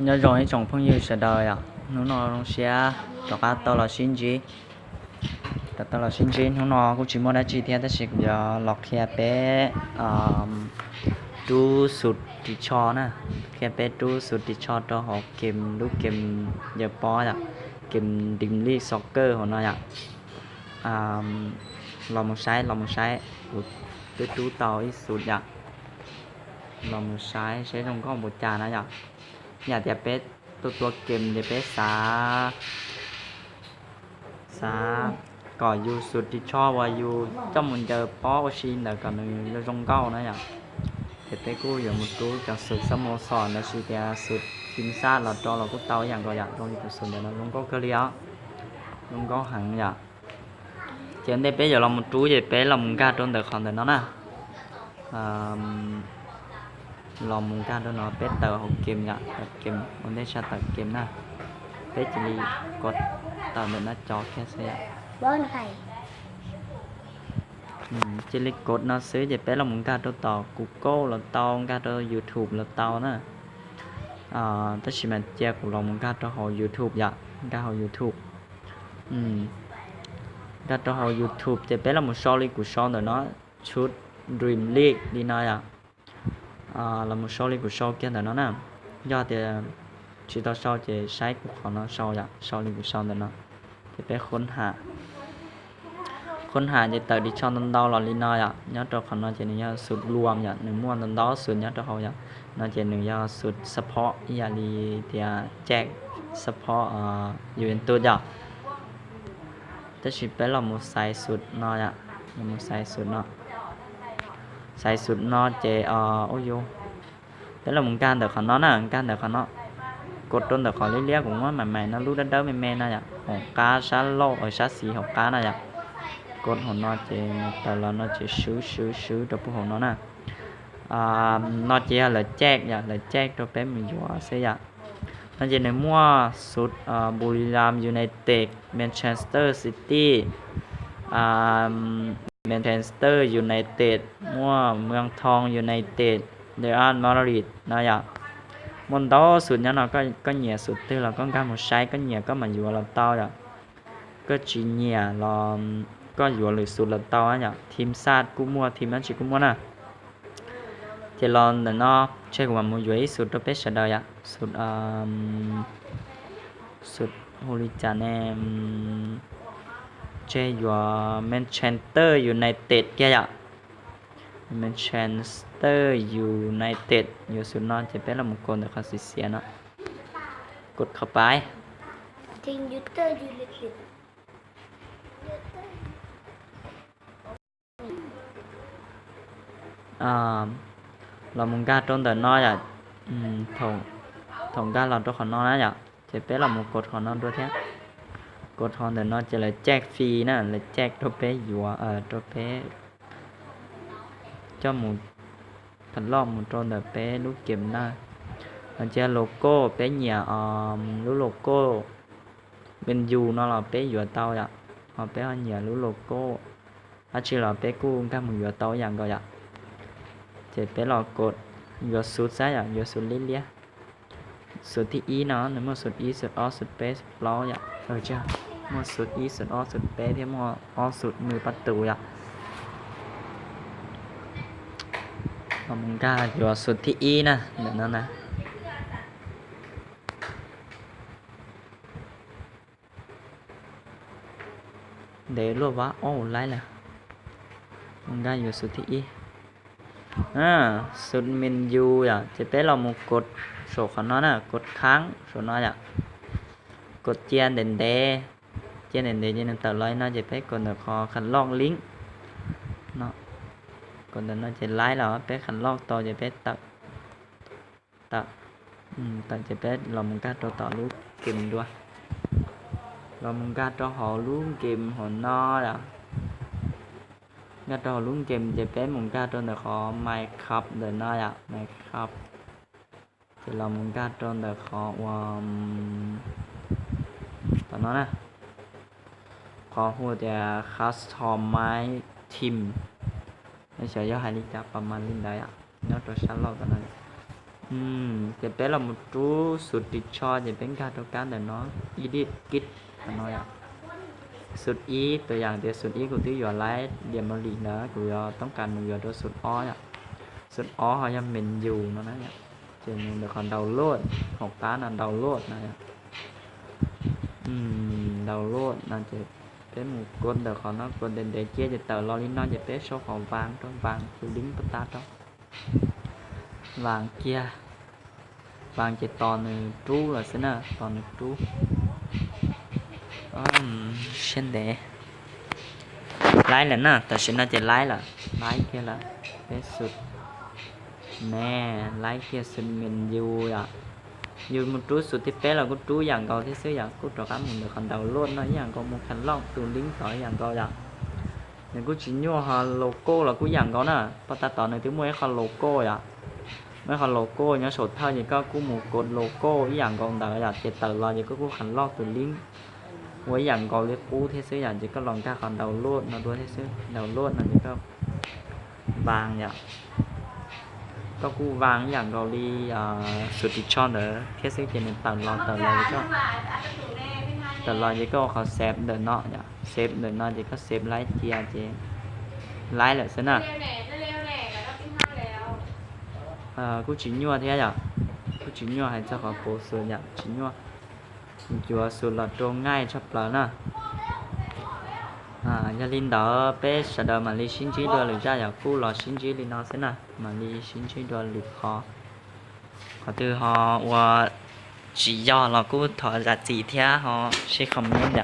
Nyob zoo ib tsoom phooj ywg sawv daws yom, hnub no zoo siab rov qab tau los sib ntsib, rov tau los sib ntsib. Hnub no kuj tsis muaj dab tsi thiab tab sis kuv yuav los qhia peb rub xus ris tsho na, qhia peb rub xus ris tsho rau hauv game, lub game yawg pob yom, game Dream League Soccer hauv no yom. Los mus saib, los mus saib, kuv twb rub tau ib xus yom. Los mus saib seb zoo nkauj npaum cas na yom. Yam tias peb tua tua game ces peb xav, xav kom yus xus ris tsho uas yus coj mus ncaws pob ua si ntawd kom nws zoo nkauj na yom. Ces peb kuj yuav mus rub cov xus xab mos xom lossis tias xus thim xaj los rau los kuj tau ib yam nkaus yom. Zoo li tus xus ntawm no zoo nkauj kawg li os, zoo nkauj heev yom. Ces ua ntej peb yuav los mus rub ces peb los mus nkag rau ntawm qhov ntawm no na. Los mus nkag rau no peb tawm hauv game yom, tawm game, ua ntej tshaj tawm game na. Peb cia li kov tawm ntawm no cov kiag xwb yom. Cia li kov no xwb ces peb los mus nkag rau tom Google los tau, nkag rau YouTube los tau na. Tab sis mas cia kuv los mus nkag rau hauv YouTube yom, nkag hauv YouTube. Nkag rau hauv YouTube ces peb los mus sau li kuv sau ntawm no, Tshub Dream League li no yom. Los mus sau li kuv sau kiag ntawm no na. Yog tias tsis tau sau ces saib kuv qhov no sau yom, sau li kuv sau ntawm no. Ces peb khoob ham, khoob ham ces tawm ris tsho ntau ntau los li no yom. Nyob rau qhov no ces nws yog xus luam yom, nws muaj ntau ntau xus nyob rau hauv yom. No ces nws yog xus support ib yam li tias Jack support Juventus yom. Tab sis peb los mus xaiv xus no yom, los mus xaiv xus no. Xaiv xus no ces ua yus, peb los mus nkag ntawm qhov no na, nkag ntawm qhov no. Kov rau ntawm qhov liab liab kuv muab maim maim no, lub dawb dawb me me no yom, hauv qab sab laug, sab xis hauv qab no yom. Kov hauv no ces nws tawm los no ces swb swb swb rau puag hauv no na. No ces yog lawv caj yom, lawv caj rau peb mus yuav xwb yom. No ces nws muaj xus Buriram United, Manchester City, Manchester United, muaj Mus Thoo United, Real Madrid no yom. Muaj ntau xus nyob no, koj nyiam xus twg los koj nkag mus saib, koj nyiam koj mam yuav los tau yom. Koj tsis nyiam los koj yuav lwm xus los tau yom. Team xaj kuj muaj, team dab tsi kuj muaj na. Ces los ntawm no, tseg kuv mam mus yuav ib xus rau peb sawv daws yom. Xus, xus hu li cas ne? Tseg yuav Manchester United kiag yom. Manchester United, yuav xus no ces peb los mus kov ntawm qhov xiav xiav no. Kov qhov pais. Los mus nkag rau ntawm no yom. Thaum nkag los rau qhov no na yom, ces peb los mus kov qhov no dua thiab. Kov qhov ntawm no ces lawv caj free na, lawv caj rau peb yuav, rau peb coj mus tham loj mus rau ntawm peb lub game na. Los cia logo, peb nyiam lub logo Man U no los peb yuav tau yom. Ho peb ho nyiam lub logo dab tsi los peb kuj nkag mus yuav tau ib yam nkaus yom. Ces peb los kov yuav xus xab yom, yuav xus liab liab. Xus thib ib no nws muaj xus ib, xus ob, xus peb, xus plaub yom. Muaj xus ib, xus ob, xus peb thiab muaj ob xus nws pab tus yom. Los mus nkag yuav xus thib ib na, ntawm no na. Ntev luaj vab, ob laib lawm. Mus nkag yuav xus thib ib. Xus Man U yom, ces peb los mus kov saum qhov no na, kov khaab saum no yom. Kov cia ntev ntev, cia ntev ntev ces nws tawm los li no ces peb kov ntawm qhov kham loj link. Kov ntawm no ces laib los peb kham loj tau ces peb tawm. Tawm, tawm ces peb los mus nkag rau tom lub game dua. Los mus nkag rau hauv lub game hauv no yom. Nkag rau hauv lub game ces peb mus nkag rau ntawm qhov Minecraft ntawm no yom, Minecraft. Ces los mus nkag rau ntawm qhov uas tom no na, qhov hu tias Customize Team, xyov yog hais li cas, pas mas li ntawd yom, nyob rau sab laug tom no. Ces peb los mus rub xus ris tsho ces peb nkag rau kab ntawm no, edit kit no yom. Xus ib, tus yam tias xus ib kuv twb yuav laib diam ma lim ntawd, kuv yuav toob kas mus yuav rau xus ob yom. Xus ob ho yog menu no na yom. Ces mus ntawm qhov download, hauv qab no download no yom. Download no ces peb mus kua ntawm qhov no, kua ntev ntev cia ces tawm los li no ces peb sau qhov vas rau, vas tus link pab tab rau. Vas kiag, vas ces tos nws rub lawm xwb na, tos nws rub. Siab ntev. Laib lawm na, tam sim no ces laib lawm, laib kiag lawm. Peb xus ne, laib kiag xus menu yom. Yus mus rub xus thib peb los kuj rub ib yam nkaus thiab xwb yom, kuj rov qab mus ntawm qhov download no ib yam nkaus, mus khav loj tus link tod ib yam nkaus yom. Nws kuj tsis nyuaj, ho logo los kuj ib yam nkaus na, pab tab tod nws twb muaj ib qho logo yom. Muaj ib qho logo nyob saum thawj ces koj kuj mus kod logo ib yam nkaus ntawd yom, ces tawm los ces koj kuj khav loj tus link ua ib yam nkaus li qub thiab xwb yom, ces koj los nkag qhov download no dua thiab xwb, download no ces koj vas yom. Koj kuj vas ib yam nkaus li xus ris tsho ntawd thiab xwb ces nws tawm los, tawm los, tawm los ces koj ua qhov save ntawm no yom, save ntawm no ces koj save laib cia ces laib lawm xwb na. Kuj tsis nyuaj thiab yom, kuj tsis nyuaj hais txog qhov pauv xus yom, tsis nyuaj. Ncuav xus los rau nqaij tshaj plaws na. Yog li ntawd peb sawv daws mam li sib ntsib dua lwm zaj yom, kuj los sib ntsib li no xwb na, mam li sib ntsib dua lwm qhov. Qhov twg ho ua tsis yog los kuj thov zam txim thiab ho sib comment.